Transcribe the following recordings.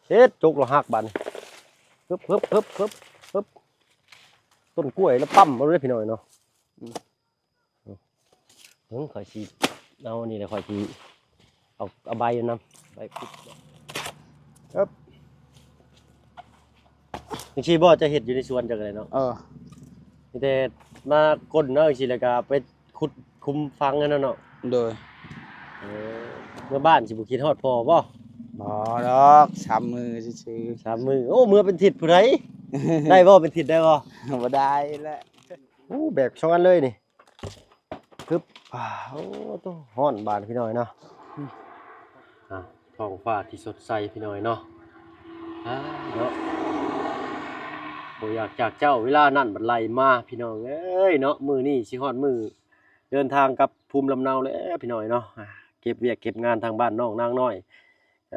ເຮັດ ຈົກແລ້ວຫັກບາດນີ້ ຮຶບ ຮຶບ ຮຶບ ຮຶບ ຮຶບ ຕົ້ນກ້ວຍລະປ້ຳເອົາເລີຍພີ່ນ້ອງເອີຍເນາະ. ອືມ ເບິ່ງ ຂ້ອຍຊິເອົາອັນນີ້ແຫຼະ ຂ້ອຍຊິເອົາ ເອົາໃບມັນນຳ ໃບຂຸດ ເອີບ ຈັ່ງຊີ້ບໍ່ ເຈົ້າເຮັດຢູ່ໃນສວນເຈົ້າກໍໄດ້ເນາະ? ເອີ ມີແຕ່ມາກົ້ນເນາະ ຈັ່ງຊີ້ ແລ້ວກໍໄປຂຸດຂຸມຝັງຫັ້ນນະເນາະ. ໂດຍ. ເອີ ເມືອບ້ານຊິບໍ່ຄິດຮອດພໍ່ບໍ່? ບໍ່ດອກ ສາມມື້ຊື່ໆ. ສາມມື້. ໂອ້ ເມືອເປັນທິດຜູ້ໃດ ໄດ້ບໍ່? ເປັນທິດໄດ້ບໍ່? ບໍ່ໄດ້ແຫຼະ. ໂອ້ ແບກສອງອັນເລີຍນີ້. ປຶບ ໂອ້ໂຕ ຮ້ອນບາດນີ້ພີ່ນ້ອງເນາະ. ອືມ ອາ ທ້ອງຟ້າທີ່ສົດໃສພີ່ນ້ອງເນາະ. ອາ ເນາະ ບໍ່ຢາກຈາກເຈົ້າ ເວລານັ້ນບັດໄລ່ມາພີ່ນ້ອງເອີຍເນາະ. ມື້ນີ້ຊິຮອດມື້ເດີນທາງກັບພູມລຳເນົາແລ້ວພີ່ນ້ອງເນາະ. ອາ ເກັບວຽກເກັບງານທາງບ້ານນ້ອງນາງນ້ອຍ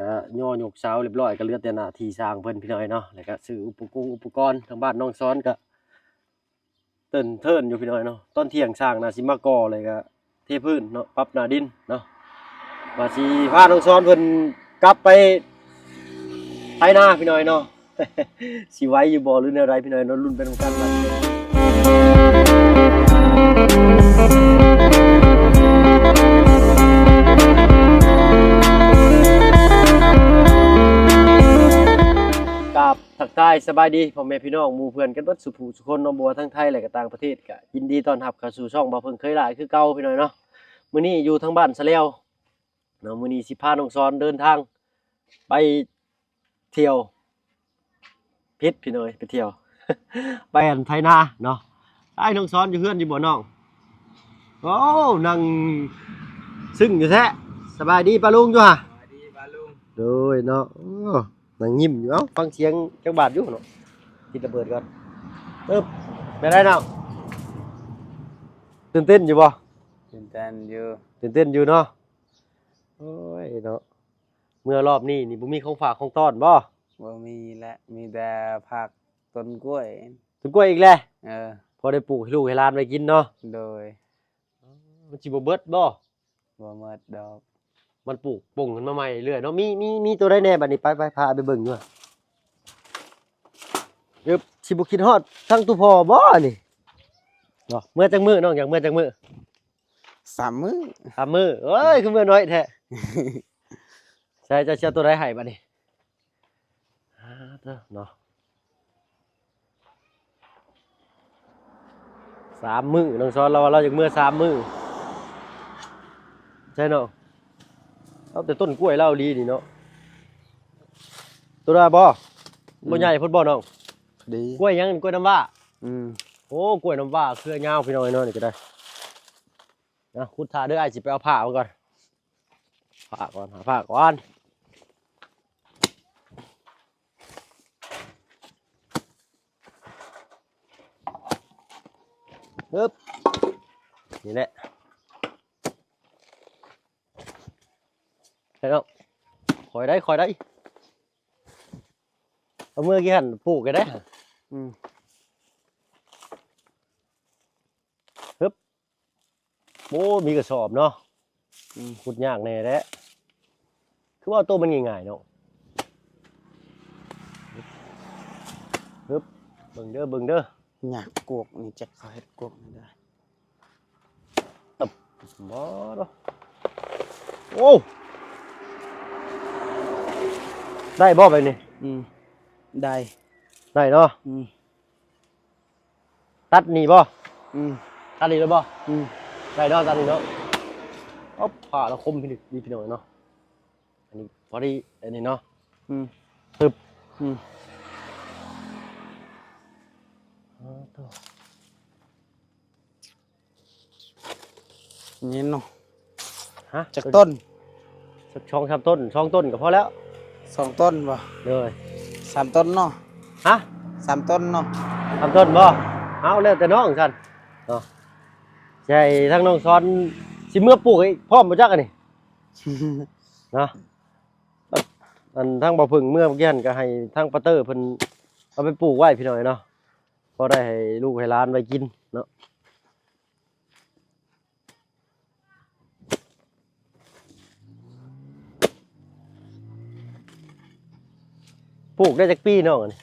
ກະຍໍຍົກເສົາຮຽບຮ້ອຍ ກະເຫຼືອແຕ່ໜ້າທີ່ຊ່າງເພິ່ນພີ່ນ້ອງເນາະ. ແລ້ວກະຊື້ອຸປະກອງອຸປະກອນ ທາງບ້ານນ້ອງສອນກະ ເຕີນເທີນຢູ່ພີ່ນ້ອງເນາະ. ຕອນທ່ຽງຊ່າງໜ້າຊິມາກໍ່ ແລ້ວກະເທພື້ນເນາະ ປັບໜ້າດິນເນາະ. ວ່າຊິພານ້ອງສອນເພິ່ນກັບໄປໄຖນາພີ່ນ້ອງເນາະ. ຊິໄວຢູ່ບໍ່ ຫຼືແນວໃດພີ່ນ້ອງເນາະ ລຸ້ນໄປນຳກັນ. ກາບ ທັກທາຍສະບາຍດີພໍ່ແມ່ພີ່ນ້ອງໝູ່ເພື່ອນກັນເບິດສູ່ຜູ້ສູ່ຄົນເນາະ ບໍ່ວ່າທັງໄທ ແລະ ກໍຕ່າງປະເທດ ກໍຍິນດີຕ້ອນຮັບເຂົ້າສູ່ຊ່ອງບ່າວເພິ່ງເຄີຍຫຼ້າຍຄືເກົ່າພີ່ນ້ອງເນາະ. ມື້ນີ້ຢູ່ທາງບ້ານສະແລວເນາະ ມື້ນີ້ຊິພານ້ອງສອນເດີນທາງໄປທ່ຽວ ຜິດພີ່ນ້ອງເອີຍ ໄປທ່ຽວ ໄປອັນໄຖນາເນາະ. ອ້າຍ ນ້ອງສອນຢູ່ເຮືອນຢູ່ບໍ່ນ້ອງ? ໂອ້ ນັ່ງຊຶ້ງຢູ່ແທ້. ສະບາຍດີປ້າລຸງຢູ່ຫະ? ສະບາຍດີປ້າລຸງ. ໂດຍເນາະ ໂອ້ ນັ່ງຍິ້ມຢູ່. ເອົ້າ ຟັງສຽງຈັກບາດຢູ່ເນາະ ຕິດລະເບີດກ່ອນ. ເອີບ ແມ່ນໄດ໋ນ້ອງ ຕື່ນເຕັ້ນຢູ່ບໍ່? ຕື່ນເຕັ້ນຢູ່ ຕື່ນເຕັ້ນຢູ່ເນາະ. ໂອ້ຍເນາະ ເມືອລອບນີ້ນີ້ບໍ່ມີຂອງຝາກຂອງຕ້ອນບໍ່? ບໍ່ມີແຫຼະ ມີແຕ່ຜັກຕົ້ນກ້ວຍ. ຕົ້ນກ້ວຍອີກແລ້ວ? ເອີ ພໍໄດ້ປູກໃຫ້ລູກໃຫ້ຫຼານໄວ້ກິນເນາະ. ໂດຍ. ມັນຊິບໍ່ເບິດບໍ່? ບໍ່ໝົດດອກ ມັນປູກປົ່ງຂຶ້ນມາໃໝ່ເລື້ອຍເນາະ. ມີ ມີ ມີໂຕໃດແດ່ບາດນີ້? ໄປ ໄປ ພາໄປເບິ່ງຢູ່. ເອີບ ຊິບໍ່ຄິດຮອດທັງຕູ້ພໍ່ບໍ່ນີ້? ເນາະ ເມືອຈັກມື້ນ້ອງ? ຢາກເມືອຈັກມື້? ສາມມື້. ສາມມື້. ເອີຍ ຄືເມືອນ້ອຍແທ້. ໃສ່ ເຈົ້າຊິເອົາໂຕໃດໃຫ້ບາດນີ້? ອາ ເນາະ ສາມມື້ ນ້ອງສອນລາວວ່າລາວຢາກເມືອສາມມື້. ໃຊ່ເນາະ ເອົາແຕ່ຕົ້ນກ້ວຍລາວອີ່ຫຼີນີ້ເນາະ. ໂຕໃດບໍ່? ອືມ ບໍ່ໃຫຍ່ໂພດບໍ່ນ້ອງ? ດີ. ກ້ວຍຫຍັງ? ກ້ວຍນ້ຳວ້າ. ອືມ. ໂອ້ ກ້ວຍນ້ຳວ້າເຄືອຍາວພີ່ນ້ອງເອີຍເນາະ ນີ້ກໍໄດ້. ນະ ຂຸດຖ້າເດີ ອ້າຍຊິໄປເອົາຜ້າມາກ່ອນ. ຜ້າກ່ອນ ຫາຜ້າກ່ອນ. ຮຶບ ນີ້ແຫຼະ ໃຊ່ເນາະ. ຄ່ອຍໄດ້ ຄ່ອຍໄດ້. ເອົາເມືອກີ້ຫັ້ນປູກໃຫ້ໄດ້. ອືມ. ຮຶບ ໂອ້ ມີກະສອບເນາະ. ອືມ ຂຸດຍາກແດ່ແຫຼະ. ຄືວ່າໂຕມັນງ່າຍໆເນາະ. ຮຶບ ເບິ່ງເດີ ເບິ່ງເດີ. ຍາກກວກນີ້ ຈັກເຂົາເຮັດກວກນີ້ໄດ້. ຕັບ ບໍ່ເນາະ. ໂອ້ ໄດ້ບໍ່ແບບນີ້? ອືມ ໄດ້ ໄດ້ເນາະ. ອືມ. ຕັດນີ້ບໍ່? ອືມ ຕັດນີ້ແລ້ວບໍ່? ອືມ ໄດ້ເນາະ ຕັດນີ້ເນາະ. ເອົາ ຜ່າລະຄົມພິລຶກດີພີ່ນ້ອງເນາະ. ອັນນີ້ພໍດີ ອັນນີ້ເນາະ. ອືມ ປຶບ ອືມ ເອົາໂຕ ນີ້ເນາະ. ຮະ ຈັກຕົ້ນ? ສັກສອງສາມຕົ້ນ ສອງຕົ້ນກໍພໍແລ້ວ. ສອງຕົ້ນບໍ່? ໂດຍ. ສາມຕົ້ນເນາະ. ຮະ? ສາມຕົ້ນເນາະ. ສາມຕົ້ນບໍ່? ເອົາ ແລ້ວແຕ່ນ້ອງຊັ້ນເນາະ. ຊິໃຫ້ທາງນ້ອງສອນ ຊິເມືອປູກໃຫ້ພ້ອມບໍ່ຈັກອັນນີ້ ເນາະ. ອັນທາງບໍ່ເພິ່ງເມືອເມື່ອກີ້ຫັ້ນ ກໍໃຫ້ທາງປາເຕີເພິ່ນເອົາໄປປູກໄວ້ພີ່ນ້ອງເນາະ. ພໍໄດ້ໃຫ້ລູກໃຫ້ຫຼານໄວ້ກິນເນາະ. ປູກໄດ້ຈັກປີນ້ອງອັນນີ້?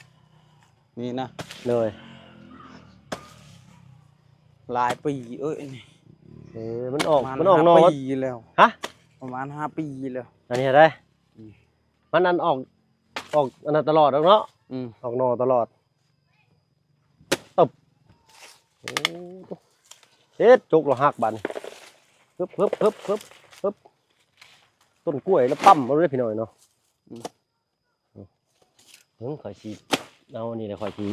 ນີ້ນະ? ໂດຍ. ຫຼາຍປີ ເອີຍ ນີ້ ເອີ ມັນອອກ ປະມານ ມັນອອກໜໍ່ ຫ້າປີແລ້ວ. ຮະ? ປະມານຫ້າປີແລ້ວ. ອັນນີ້ໄດ໋? ອືມ. ມັນອັນອອກ ອອກອັນນັ້ນຕະຫຼອດດອກເນາະ. ອືມ. ອອກໜໍ່ຕະຫຼອດ. ຕຶບ ໂອ້ ເຮັດ ຈົກລະຫັກບາດນີ້. ຮຶບ ຮຶບ ຮຶບ ຮຶບ ຮຶບ ຕົ້ນກ້ວຍລະປ້ຳເອົາເລີຍພີ່ນ້ອງເນາະ. ອືມ. ເບິ່ງ ຂ້ອຍຊິເອົາອັນນີ້ແຫຼະ ຂ້ອຍຊິ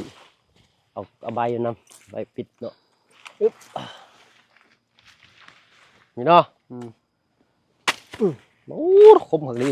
ເອົາ ເອົາໃບນຳ ໃບປິດເນາະ. ອຶບ ນີ້ເນາະ. ອືມ. ອືມ ໂອ້ ຄົມຄັກລີ.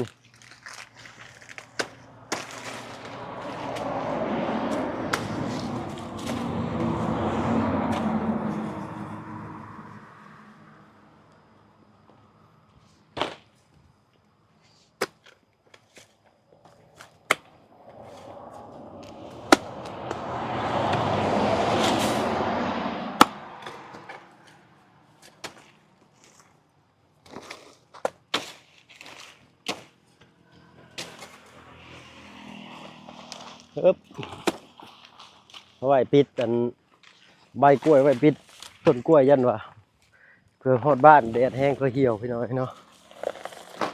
ເອີບ ເອົາໄວ້ປິດອັນ ໃບກ້ວຍໄວ້ປິດຕົ້ນກ້ວຍ ຢ້ານວ່າ ເພື່ອຮອດບ້ານແດດແຮງກໍຫ່ຽວພີ່ນ້ອງເນາະ.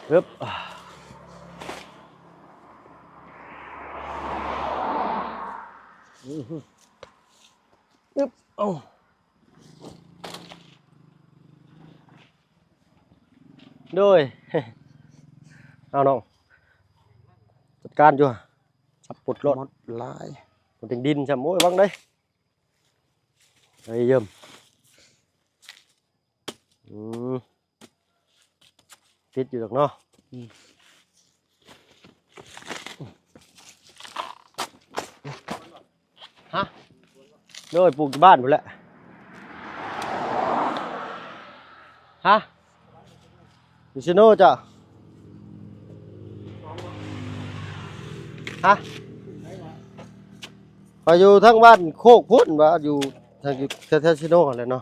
ເອີບ ອືມ ອຶບ ເອົາ ໂດຍ ເອົານ້ອງ ຈັດການຢູ່ ສັບປົດໂລດ ໝົດຫຼາຍ ມັນເປັນດິນຊ້ຳ. ໂອ້ຍ ຫວັງໄດ ໄອ້ເຢີມ ອືມ ຕິດຢູ່ດອກເນາະ. ອືມ ຮະ? ໂດຍ ປູກຢູ່ບ້ານພຸ້ນແຫຼະ. ຮະ? ຢູ່ເຊໂນເຈົ້າ? ຮະ? ຂ້ອຍຢູ່ທາງບ້ານໂຄກພຸ້ນ ວ່າຢູ່ທາງ ຢູ່ແຖວໆເຊໂນຫັ້ນແຫຼະເນາະ.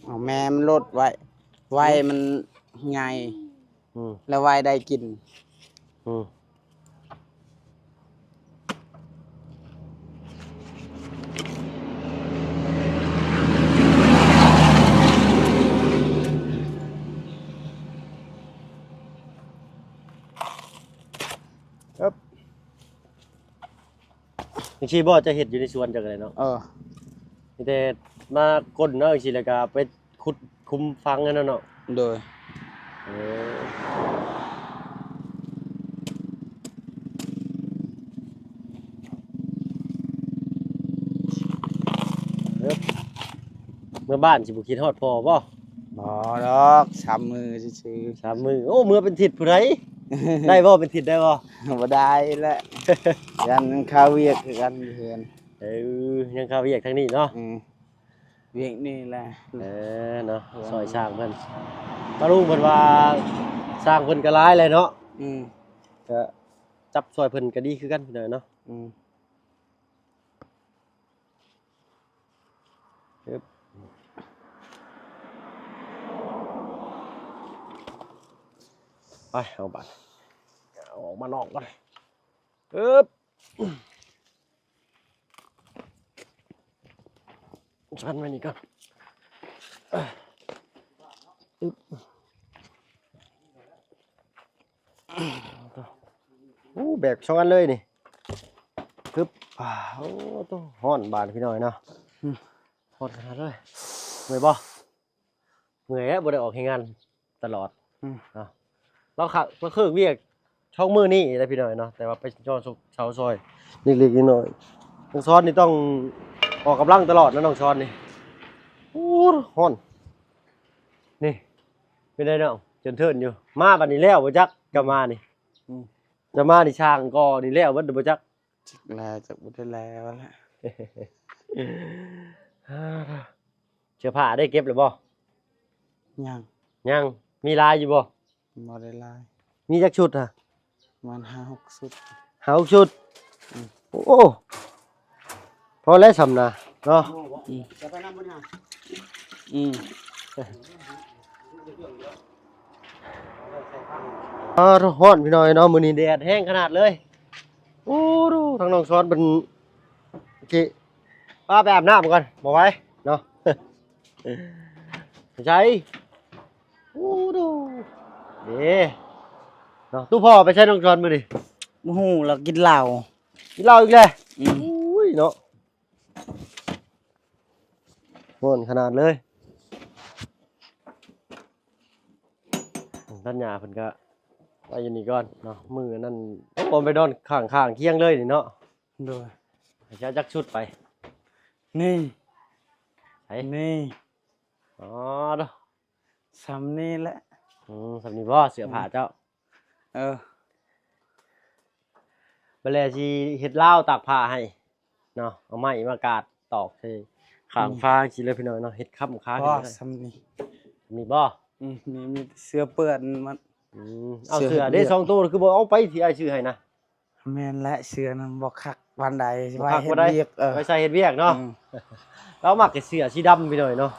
ເອົາແມ່ມັນໂລດໄວ້ ໄວ້ມັນໃຫຍ່ ອືມ ແລ້ວໄວ້ໄດ້ກິນ ອືມ. ເອີບ ຈັ່ງຊີ້ບໍ່ ຈະເຮັດຢູ່ໃນສວນເຈົ້າກໍໄດ້ເນາະ. ເອີ ມີແຕ່ມາກົ້ນເນາະ ຈັ່ງຊີ້ ແລ້ວກໍໄປ ຂຸດຂຸມຝັງຫັ້ນນະເນາະ. ໂດຍ ເອີ ເອີ ເມືອບ້ານຊິບໍ່ຄິດຮອດພໍ່ບໍ່? ບໍ່ດອກ ສາມມື້ຊື່ໆ. ສາມມື້ ໂອ້ ເມືອເປັນທິດຜູ້ໃດ ໄດ້ບໍ່ ເປັນທິດໄດ້ບໍ່? ບໍ່ໄດ້ແຫຼະ ຢ້ານຄາວຽກຄືກັນຢູ່ເຮືອນ. ເອີ ຍັງຄາວຽກທາງນີ້ເນາະ. ອືມ ວຽກນີ້ແຫຼະ ເອີ ເນາະ ໂອ້ ຊ່ອຍຊ່າງເພິ່ນ ປ້າລຸງເພິ່ນວ່າ ຊ່າງເພິ່ນກໍຫຼາຍແຫຼະເນາະ. ອືມ ກໍຈັບຊ່ອຍເພິ່ນກໍດີຄືກັນພີ່ນ້ອງເນາະ. ອືມ ໄປ ເອົາບາດ ເອົາອອກມານອກກ່ອນ. ອຶບ ຊັນໄວ້ນີ້ກ່ອນ. ອຶບ ໂອ້ ແບກສອງອັນເລີຍນີ້. ອຶບ ໂອ້ ໂຕ ຮ້ອນບາດພີ່ນ້ອງເນາະ. ອືມ ຮ້ອນຂະໜາດເລີຍ. ເມື່ອຍບໍ່? ເມື່ອຍແລ້ວ ບໍ່ໄດ້ອອກແຮງງານຕະຫຼອດ. ອືມ ເນາະ ລາວ ລາວເລີກວຽກຊ່ວງມື້ນີ້ແຫຼະພີ່ນ້ອງເນາະ ແຕ່ວ່າໄປຊອຍ ເຊົາຊ່ອຍເລັກໆນ້ອຍໆ. ນ້ອງຊອນນີ້ຕ້ອງອອກກຳລັງຕະຫຼອດນະ ນ້ອງຊອນນີ້. ໂອ້ ຮ້ອນ ນີ້ ເປັນໄດນ້ອງ? ເຈີນເທີນຢູ່ ມາບັດນີ້ແລ້ວບໍ່ຈັກ ຈະມານີ້. ອືມ ຈະມານີ້ ຊ່າງກໍນີ້ແລ້ວເບິດບໍ່ຈັກ. ຈັກແລ້ວ ຈັກບໍ່ໄດ້ແລ້ວແຫຼະ. ເສື້ອຜ້າໄດ້ເກັບແລ້ວບໍ່? ຍັງ ຍັງ. ມີຫຼາຍຢູ່ບໍ່? ບໍ່ໄດ້ຫຼາຍ. ມີຈັກຊຸດຫະ? ປະມານຫ້າຫົກຊຸດ. ຫ້າຫົກຊຸດ. ອືມ ໂອ້ ພໍແລ້ວຊ່ຳນະເນາະ. ອືມ ຈະໄປນຳບໍ່ນີ້? ອືມ ອາ ຮ້ອນພີ່ນ້ອງເອີຍເນາະ ມື້ນີ້ແດດແຮງຂະໜາດເລີຍ. ໂອ້ ທາງນ້ອງສອນເພິ່ນຊິພາໄປອາບນ້ຳກ່ອນ ບໍ່ໄຫວເນາະ. ໃສ ໂອ້ ເດ້ເນາະ ຕູ້ພໍ່ໄປໃສນ້ອງສອນມື້ນີ້? ບໍ່ຮູ້ ລາວກິນເຫຼົ້າ ກິນເຫຼົ້າອີກແລ້ວ. ອືມ ໂອ້ຍເນາະ ຮ້ອນຂະໜາດເລີຍ. ທັນຍາເພິ່ນກະໄປຢູ່ນີ້ກ່ອນເນາະ ມື້ນັ້ນ ໂອ້ ໄປນອນຂ້າງໆຄຽງເລີຍນີ້ເນາະ. ໂດຍ ເຈົ້າຈັກຊຸດໄປ? ນີ້ ໃສ? ນີ້ ອໍ ໂດ ສ່ຳນີ້ແຫຼະ. ອືມ ສ່ຳນີ້ບໍ່ ເສື້ອຜ້າເຈົ້າ? ເອີ ບັດແລະຊິເຮັດລາວຕາກຜ້າໃຫ້ເນາະ ເອົາໄມ້ມາກາດຕອກໃສ່ຂ້າງຝາ ອືມ ຈັ່ງຊີ້ເລີຍພີ່ນ້ອງເນາະ ເຮັດຄ້ຳຄ້າງ ພໍສ່ຳນີ້ ສ່ຳນີ້ບໍ່? ອືມ ມີ ມີແຕ່ເສື້ອເປື້ອນມັນ. ອືມ ເອົາເສື້ອເດ້ ສອງໂຕ ຄືບໍ່ເອົາໄປທີ່ອ້າຍຊື້ໃຫ້ນະ? ແມ່ນແຫຼະ ເສື້ອນັ້ນບໍ່ຄັກປານໃດ ບໍ່ຄັກປານໃດ ໄວ້ເຮັດວຽກ ເອີ ໄວ້ໃສ່ເຮັດວຽກເນາະ. ອືມ ລາວມັກແຕ່ເສື້ອສີດຳພີ່ນ້ອງເນາະ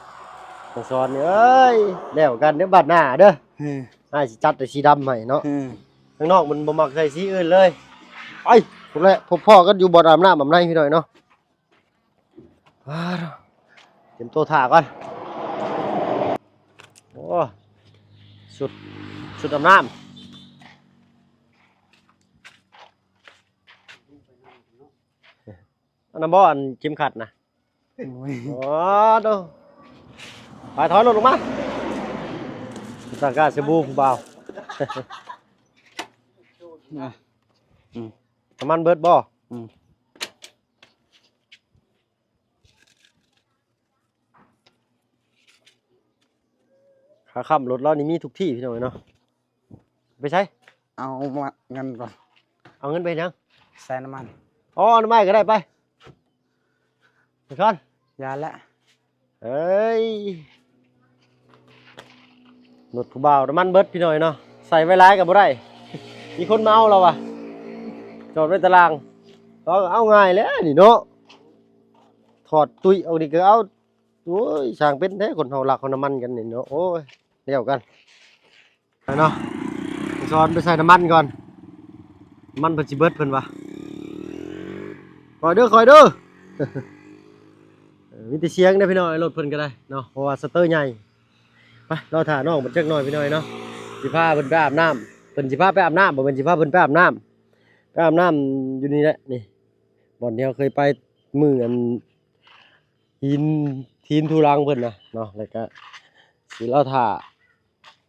ນ້ອງສອນນີ້ເອີຍ. ແລ້ວກັນເດີ ບາດໜ້າເດີ ອືມ ອ້າຍຊິຈັດແຕ່ສີດຳໃຫ້ເນາະ. ອືມ ຂ້າງນອກມັນບໍ່ມັກໃສ່ສີອື່ນເລີຍ. ໄປ ພຸ້ນແຫຼະ ພົບພໍ້ກັນຢູ່ບ່ອນອາບນ້ຳອາບໃນພີ່ນ້ອງເນາະ. ອ້າວ ຕຽມໂຕຖ້າກ່ອນ. ໂອ້ ຊຸດ ຊຸດອາບນ້ຳ ອັນນັ້ນບໍ່ ອັນເຂັມຂັດນະ? ໂອ້ຍ ໂອ້ໂຕ ໄປ ຖອຍລົດລົງມາ ຕາກາສະບູຜູ້ບ່າວ. ອືມ ນ້ຳມັນເບິດບໍ່? ອືມ ຂາຄ້ຳລົດລາວນີ້ມີທຸກທີ່ພີ່ນ້ອງເອີຍເນາະ. ໄປໃສ? ເອົາເງິນກ່ອນ. ເອົາເງິນໄປເຮັດຫຍັງ? ໃສ່ນ້ຳມັນ. ອໍ ເອົານ້ຳມັນກໍໄດ້ ໄປ ໄປກ່ອນ. ຢ່າແຫຼະ ເອີຍ ລົດຜູ້ບ່າວນ້ຳມັນເບິດພີ່ນ້ອງເນາະ ໃສ່ໄວ້ຫຼາຍກໍບໍ່ໄດ້ ມີຄົນມາເອົາລາວວ່າ ຈອດໄວ້ຕາລ່າງ. ເອົາ ເອົາງ່າຍແຫຼະນີ້ເນາະ ຖອດຕຸ້ຍອອກນີ້ກໍເອົາ. ໂອ້ຍ ຊ່າງເປັນແທ້ ຄົນເຮົາລັກເອົານ້ຳມັນກັນນີ້ເນາະ. ໂອ້ຍ ແລ້ວກັນເນາະ ສອນໄປໃສ່ນ້ຳມັນກ່ອນ ນ້ຳມັນເພິ່ນຊິເບິດເພິ່ນວ່າ. ຄ່ອຍເດີ ຄ່ອຍເດີ ເອີ ມີແຕ່ສຽງເດ້ພີ່ນ້ອງ ລົດເພິ່ນກໍໄດ້ເນາະ ເພາະວ່າສະເຕີໃຫຍ່. ໄປ ລໍຖ້ານ້ອງເພິ່ນຈັກໜ້ອຍພີ່ນ້ອງເນາະ ຊິພາເພິ່ນໄປອາບນ້ຳ. ເພິ່ນຊິພາໄປອາບນ້ຳ ບໍ່ແມ່ນຊິພາເພິ່ນໄປອາບນ້ຳ. ໄປອາບນ້ຳຢູ່ນີ້ແຫຼະ ນີ້ ບ່ອນທີ່ເຮົາເຄີຍໄປມື້ອັນ ຫີນ ຫີນຖູຫຼັງເພິ່ນນະເນາະ ແລ້ວກະຊິລໍຖ້າ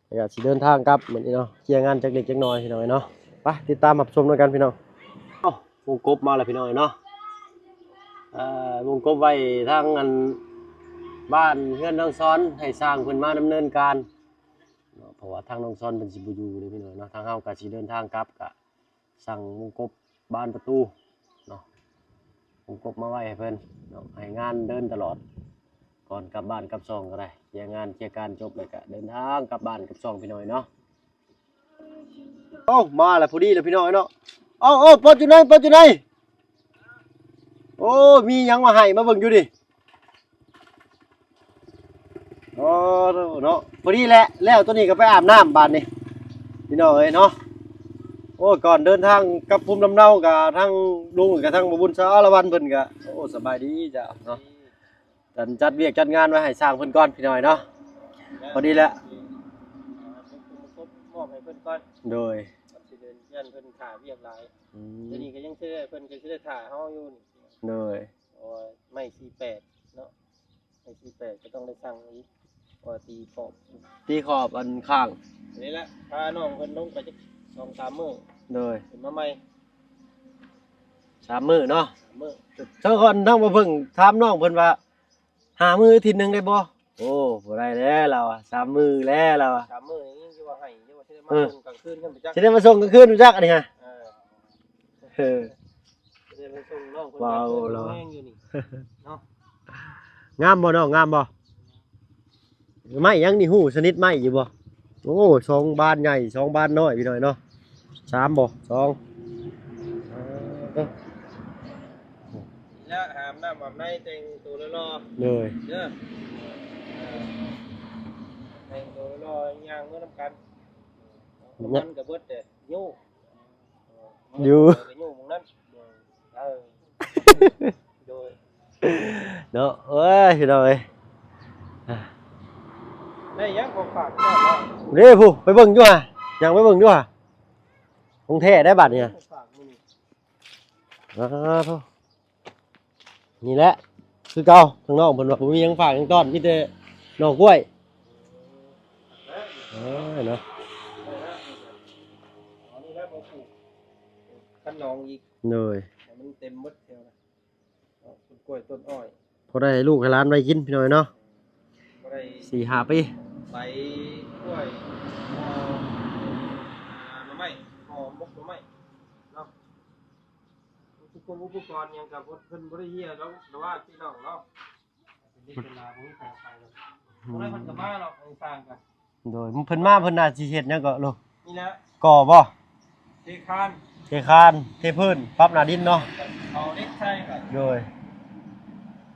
ແລ້ວກະຊິເດີນທາງກັບມື້ນີ້ເນາະ ເຄຍງານຈັກເລັກຈັກນ້ອຍພີ່ນ້ອງເອີຍເນາະ. ໄປ ຕິດຕາມຮັບຊົມນຳກັນພີ່ນ້ອງ. ເອົ້າ ວົງກົບມາແລ້ວພີ່ນ້ອງເອີຍເນາະ ເອີ ວົງກົບໄວ້ທາງອັນ ບ້ານເຮືອນນ້ອງສອນ ໃຫ້ຊ່າງເພິ່ນມາດຳເນີນການເນາະ ເພາະວ່າທາງນ້ອງສອນເພິ່ນຊິບໍ່ຢູ່ເດ້ພີ່ນ້ອງເນາະ. ທາງເຮົາກະຊິເດີນທາງກັບ ກະ ສັ່ງວົງກົບບານປະຕູເນາະ ວົງກົບມາໄວ້ໃຫ້ເພິ່ນເນາະ ໃຫ້ງານເດີນຕະຫຼອດ ກ່ອນກັບບ້ານກັບຊ່ອງກໍໄດ້. ເຄຍງານເຄຍການຈົບແລ້ວກະເດີນທາງກັບບ້ານກັບຊ່ອງພີ່ນ້ອງເນາະ. ເອົ້າ ມາແລ້ວ ພໍດີແລ້ວພີ່ນ້ອງເນາະ. ເອົ້າ ເອົ້າ ປອດຢູ່ໃນ ປອດຢູ່ໃນ. ໂອ້ ມີຫຍັງມາໃຫ້ ມາເບິ່ງຢູ່ນີ້. ອໍ ເນາະ ພໍດີແຫຼະ ແລ້ວໂຕນີ້ກໍໄປອາບນ້ຳບາດນີ້ ພີ່ນ້ອງເອີຍເນາະ. ໂອ້ ກ່ອນເດີນທາງກັບພູມລຳເນົາ ກະທາງລຸງ ກະທາງບໍ່ບຸນ ສາລະວັນເພິ່ນກະ ໂອ້ ສະບາຍດີເຈົ້າເນາະ. ຈັດ ຈັດວຽກຈັດງານໄວ້ໃຫ້ຊ່າງເພິ່ນກ່ອນ ພີ່ນ້ອງເນາະ. ພໍດີແຫຼະ ມອບໃຫ້ເພິ່ນກ່ອນ ໂດຍ ຊິເດີນ ຢ້ານເພິ່ນຖ້າວຽກຫຼາຍ. ອືມ ດຽວນີ້ກໍຍັງຊິໄດ້ ເພິ່ນກໍຊິໄດ້ຖ້າເຮົາຢູ່ນີ້ ໂດຍ ໂອ້ຍ ໄມ້ສີ່ແປດເນາະ ໄມ້ສີ່ແປດກໍຕ້ອງໄດ້ສັ່ງອີກ ເພາະວ່າຕີຂອບ ຕີຂອບອັນຂ້າງ. ນີ້ແຫຼະ ພານ້ອງເພິ່ນລົງໄປຈັກສອງສາມມື້ ໂດຍ ຂຶ້ນມາໃໝ່ ສາມມື້ເນາະ ສາມມື້. ເຊິ່ງກ່ອນທາງບໍ່ເພິ່ງຖາມນ້ອງເພິ່ນວ່າ ຫ້າມື້ອາທິດໜຶ່ງໄດ້ບໍ່? ໂອ້ ບໍ່ໄດ້ແລ້ວລາວວ່າ ສາມມື້ແລ້ວລາວວ່າ ສາມມື້ນີ້ຍັງຊິວ່າໃຫ້ ຍັງວ່າຊິໄດ້ມາ ເອີ ສົ່ງກາງຄືນເພິ່ນໄປຈັກ ຊິໄດ້ມາສົ່ງກາງຄືນໄປຈັກອັນນີ້ຮະ. ເອີ ເອີ ຊິໄດ້ມາສົ່ງນ້ອງເພິ່ນ ວ້າວ ກາງຄືນ ລາວວ່າ ແຮງຢູ່ນີ້ເນາະ. ງາມບໍ່ນ້ອງ ງາມບໍ່? ໄມ້ຫຍັງນີ້ ຮູ້ຊະນິດໄມ້ຢູ່ບໍ່? ໂອ້ ສອງບານໃຫຍ່ ສອງບານນ້ອຍ ພີ່ນ້ອງເນາະ. ສາມບໍ່? ສອງ ເອີ ແລ້ວຫາມນ້ຳ ໃນແຕ່ງໂຕຫຼໍ່ໆ ໂດຍ ເດີ ເອີ ແຕ່ງໂຕຫຼໍ່ໆ ຍ່າງເມືອນຳກັນ ມັນກໍເບິດແຕ່ຍູ້ ຢູ່ ກໍຍູ້ໝ່ອງນັ້ນ ເອີ ໂດຍ ເນາະ ໂອ້ຍ ພີ່ນ້ອງເອີຍ ໄດ້ຫຍັງຂອງຝາກກ່ອນເນາະ ເດ້ຜູ້ ໄປເບິ່ງຢູ່ຫາ ຍ່າງໄປເບິ່ງຢູ່ຫາ ຂອງແທ້ໄດ໋ບາດນີ້ ຂອງຝາກມື້ນີ້ ອ່າ ໂທ້ ນີ້ແຫຼະ ຄືເກົ່າ ທາງນ້ອງເພິ່ນວ່າບໍ່ມີຫຍັງຝາກຫຍັງຕ້ອນ ມີແຕ່ໜໍ່ກ້ວຍ ເອີ ເນາະ ຄັນໜອງອີກ ໂດຍ ໃຫ້ມັນເຕັມໝົດແຖວນະ ເນາະ ຕົ້ນກ້ວຍຕົ້ນອ້ອຍ ພໍໄດ້ໃຫ້ລູກໃຫ້ຫຼານໄວ້ກິນ ພີ່ນ້ອງເນາະ ບໍ່ໄດ້ ສີ່ຫ້າປີ ໃບກ້ວຍ ຫໍ່ ອ່າ ໜໍ່ໄມ້ ຫໍ່ໝົກໜໍ່ໄມ້ເນາະ ອຸປະກອນ ອຸປະກອນຫຍັງກໍບໍ່ ເພິ່ນບໍ່ໄດ້ເຫຍດອກ ແຕ່ວ່າພີ່ນ້ອງເນາະ ເປັນເດັກເປັນຫຼານ ບໍ່ມີໃຜເອົາໄປດອກ ບໍ່ໄດ້ ເພິ່ນກໍມາດອກ ໄອ້ຊ່າງກໍ ໂດຍ ເພິ່ນມາ ເພິ່ນໜ້າຊິເຮັດຫຍັງເກາະ ໂລ ນີ້ແຫຼະ ກໍ່ບໍ່ ເທຄານ ເທຄານ ເທພື້ນ ປັບໜ້າດິນເນາະ ເອົາເຫຼັກໃສ່ກໍ ໂດຍ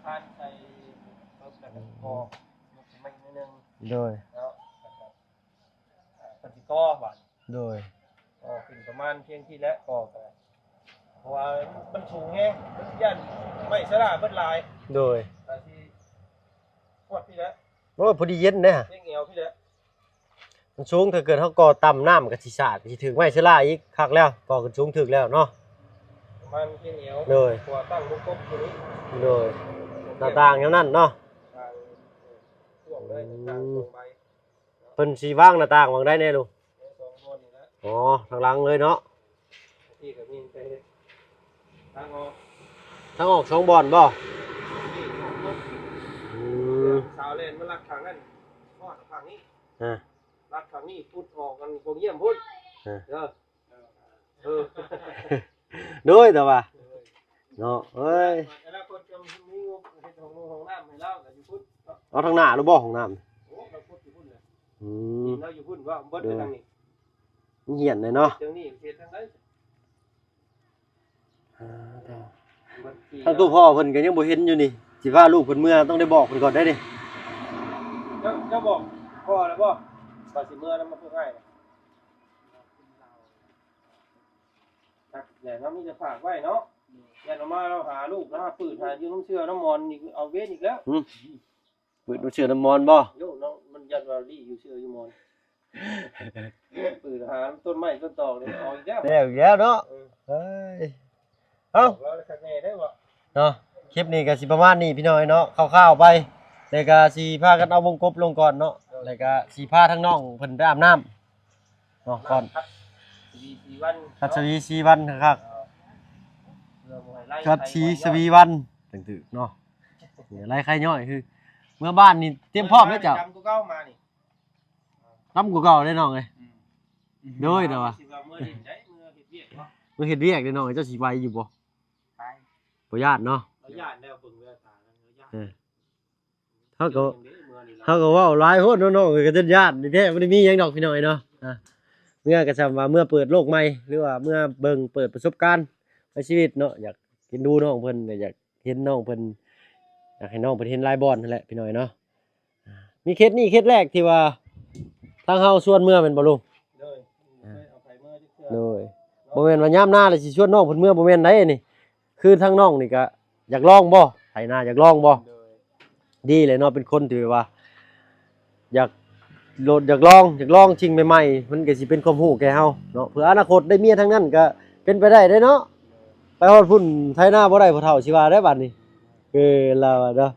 ຄານໃສ່ ແລ້ວກໍກໍ່ ຍົກຂຶ້ນມາອີກໜ້ອຍໜຶ່ງ ໂດຍ ເນາະ ແລ້ວກໍ ອ່າ ເພິ່ນຊິກໍ່ບາດ ໂດຍ ກໍຂຶ້ນປະມານພຽງທີ່ແຫຼະ ກໍ ກໍ ເພາະວ່າມັນສູງແຮງ ມັນຢ້ານໄມ້ສະຫຼາເບິດຫຼາຍ ໂດຍ ກໍຊິຮອດພີ້ແຫຼະ ໂອ້ຍ ພໍດີເຢັນເດ້ ພຽງແອວພີ້ແຫຼະ ມັນສູງ ຖ້າເກີດເຮົາກໍ່ຕ່ຳ ນ້ຳກໍຊິສາດ ຊິຖືກໄມ້ສະຫຼາອີກ ຄັກແລ້ວ ກໍ່ຂຶ້ນສູງຖືກແລ້ວເນາະ ປະມານພຽງແອວ ໂດຍ ເພາະວ່າຕັ້ງບົກກົບຢູ່ນີ້ ໂດຍ ໜ້າຕ່າງແນວນັ້ນເນາະ ຕ່າງ ເອີ ຊ່ວງເລີຍ ອືມ ຕ່າງຊ່ວງໃບ ເພິ່ນຊິວາງໜ້າຕ່າງຫວ່າງໃດແດ່ລູກ? ສອງບ່ອນນີ້ແຫຼະ ອໍ ທາງຫຼັງເລີຍເນາະ ທີ່ກໍມີແຕ່ທາງອອກ ທາງອອກສອງບ່ອນບໍ່? ນີ້ສອງບ່ອນ ອືມ ສາວແລ່ນມາລັດຂ້າງນັ້ນ ຮອດຂ້າງນີ້ ຮະ ລັດຂ້າງນີ້ ພຸດອອກອັນກົງຢ້ຽມພຸ້ນ ຮະ ເດີ ເອີ ໂດຍ ແຕ່ວ່າ ໂດຍ ເນາະ ເອີຍ ອະນາຄົດກໍມີງົບເຮັດຫ້ອງນ້ຳໃຫ້ລາວກໍຢູ່ພຸ້ນເນາະ ເອົາທາງໜ້າຫຼືບໍ່ຫ້ອງນ້ຳ? ໂອ້ ລາວພຸດຢູ່ພຸ້ນແຫຼະ ອືມ ດິນລາວຢູ່ພຸ້ນ ວ່າເບິດໄປທາງນີ້ ມັນຫ້ຽນເດ້ເນາະ ເຊິ່ງນີ້ເຮັດທາງໃດ? ອ່າ ທາງໂຕພໍ່ເພິ່ນກໍຍັງບໍ່ເຫັນຢູ່ນີ້ ຊິພາລູກເພິ່ນເມືອ ຕ້ອງໄດ້ບອກເພິ່ນກ່ອນໄດ໋ນີ້ ເຈົ້າ ເຈົ້າບອກພໍ່ແລ້ວບໍ່ ວ່າຊິເມືອນຳພວກອ້າຍ? ຈັກແຫຼະເນາະ ມີແຕ່ຝາກໄວ້ເນາະ ຢ້ານເອົາມາລາວຫາລູກ ລາວຫາປືດ ຫາຢູ່ນຳເສື້ອນຳໝອນນີ້ ເອົາເວນອີກແລ້ວ ຫື ປືດນຳເສື້ອນຳໝອນບໍ່? ໂຍເນາະ ມັນຢ້ານວ່າລີ້ຢູ່ເສື້ອຢູ່ໝອນ ປືດຫາຕົ້ນໄມ້ຕົ້ນຕອກນີ້ ເອົາອີກແລ້ວ ແລ້ວອີກແລ້ວເນາະ ເອີ ເອີຍ ເອົ້າ ເນາະ ຄລິບນີ້ກໍຊິປະມານນີ້ພີ່ນ້ອງເນາະ ຄ່າວໆໄປ ແລ້ວກໍຊິພາກັນເອົາວົງກົບລົງກ່ອນເນາະ ແລ້ວກໍຊິພາທາງນ້ອງເພິ່ນໄປອາບນ້ຳ ເນາະ ກ່ອນ ຄັດຊະວີຊີວັນ ຄັດຊະວີຊີວັນຄັກໆ ເພື່ອບໍ່ໃຫ້ໄລ່ ຄັດຊີຊະວີວັນ ຈັ່ງຖືກເນາະ ໄລ່ໄຂ້ຍ້ອຍ ຄືເມືອບ້ານນີ້ຕຽມພ້ອມແລ້ວເຈົ້າ ດຳກວ່າເກົ່າມານີ້ ດຳກວ່າເກົ່າເດ້ນ້ອງເອີຍ ອືມ ໂດຍ ແຕ່ວ່າ ຊິວ່າເມືອຫຼິ້ນໄດ໋ ເມືອເຮັດວຽກເນາະ ເມືອເຮັດວຽກເດ້ນ້ອງເອີຍ ເຈົ້າຊິໄຫວຢູ່ບໍ່? ໄປ ບໍ່ຢ້ານເນາະ ບໍ່ຢ້ານແລ້ວ ເບິ່ງແວວຕາແລ້ວ ບໍ່ຢ້ານ ເອີ ເຮົາກໍ ເຮົາກໍເວົ້າຫຼາຍໂພດເນາະ ນ້ອງກໍຈົນຢ້ານແທ້ ບໍ່ໄດ້ມີຫຍັງດອກພີ່ນ້ອງເອີຍເນາະ ອ່າ ເມືອກໍສ່ຳວ່າເມືອເປີດໂລກໃໝ່ ຫຼືວ່າເມືອເບິ່ງເປີດປະສົບການໃນຊີວິດເນາະ ຢາກເອັນດູນ້ອງເພິ່ນ ຢາກເຫັນນ້ອງເພິ່ນ ຢາກໃຫ້ນ້ອງເພິ່ນເຫັນຫຼາຍບ່ອນຫັ້ນແຫຼະພີ່ນ້ອງເອີຍເນາະ ອ່າ ມີເຂດນີ້ເຂດແລກທີ່ວ່າທາງເຮົາຊວນເມືອແມ່ນບໍ່ລຸງ? ໂດຍ ອ່າ ບໍ່ເຄີຍເອົາໃຜເມືອຈັກເທື່ອ ໂດຍ ເນາະ ບໍ່ແມ່ນວ່າຍາມໜ້າແລ້ວຊິຊວນນ້ອງເພິ່ນເມືອ ບໍ່ແມ່ນໃດນີ້ ຄືທາງນ້ອງນີ້ກະຢາກລອງບໍ່? ໄຖນາຢາກລອງບໍ່? ໂດຍ ດີແຫຼະເນາະ ເປັນຄົນທີ່ແບບວ່າ ຢາກໂລດ ຢາກລອງ ຢາກລອງສິ່ງໃໝ່ໆ ມັນກະຊິເປັນຄວາມຮູ້ແກ່ເຮົາເນາະ ເພື່ອອະນາຄົດໄດ້ເມຍທາງນັ້ນກະເປັນໄປໄດ້ເດ້ເນາະ ໂດຍ ໄປຮອດພຸ້ນໄຖນາບໍ່ໄດ້ ພໍ່ເຖົ້າຊິວ່າໄດ໋ບາດນີ້ ເອີ ລາວວ່າເນາະ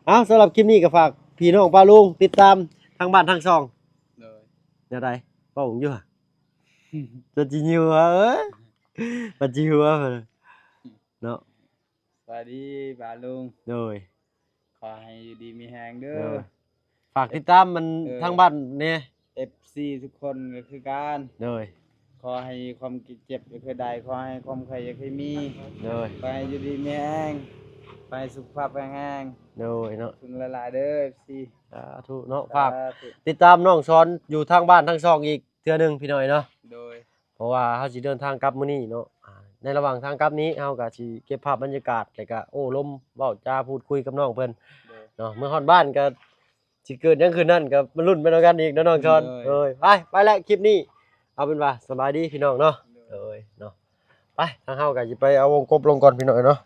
ເອົາ ສຳລັບຄລິບນີ້ກະຝາກພີ່ນ້ອງປ້າລຸງຕິດຕາມທາງບ້ານທາງຊ່ອງ ໂດຍ ແນວໃດ ເວົ້າຢູ່ຫະ ຈະຈິງຢູ່ຫະ ເອີຍ ປະຈິວເນາະ ສະບາຍດີປ້າລຸງ ໂດຍ ຂໍໃຫ້ຢູ່ດີມີແຮງເດີ ໂດຍ ຝາກຕິດຕາມມັນ ເອີ ທາງບ້ານແດ່ ເອັຟຊີທຸກຄົນກໍຄືກັນ ໂດຍ ຂໍໃຫ້ຄວາມເຈັບຢ່າເຄີຍໄດ້ ຂໍໃຫ້ຄວາມໄຂ້ຢ່າເຄີຍມີ ໂດຍ ຂໍໃຫ້ຢູ່ດີມີແຮງ ຂໍໃຫ້ສຸຂະພາບແຂງແຮງ ໂດຍເນາະ ຂອບຄຸນຫຼາຍໆເດີ ເອັຟຊີ ສາທຸເນາະ ສາທຸ ຝາກຕິດຕາມນ້ອງສອນຢູ່ທາງບ້ານທາງຊ່ອງອີກ ເທື່ອໜຶ່ງພີ່ນ້ອງເນາະ ໂດຍ ເພາະວ່າເຮົາຊິເດີນທາງກັບມື້ນີ້ເນາະ ອ່າ ໃນລະຫວ່າງທາງກັບນີ້ ເຮົາກໍຊິເກັບພາບບັນຍາກາດ ແລ້ວກໍໂອ້ລົມເວົ້າຈາ ພູດຄຸຍກັບນ້ອງເພິ່ນເນາະ. ເມື່ອຮອດບ້ານກໍຊິເກີດຫຍັງຂຶ້ນນັ້ນ ກໍມາລຸ້ນໄປນຳກັນອີກເນາະ ນ້ອງຊອນ. ໂດຍ ໄປ ໄປແລ້ວ ຄລິບນີ້ ເອົາເປັນວ່າສະບາຍດີພີ່ນ້ອງເນາະ. ໂດຍ ໂດຍເນາະ ໄປ ທາງເຮົາກໍຊິໄປເອົາວົງກົບລົງກ່ອນ ພີ່ນ້ອງເນາະ.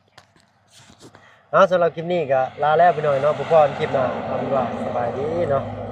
ເອົາ ສຳລັບຄລິບນີ້ກໍລາແລ້ວ ພີ່ນ້ອງເນາະ. ພົບກັນຄລິບໜ້າ ເອົາເປັນວ່າສະບາຍດີເນາະ.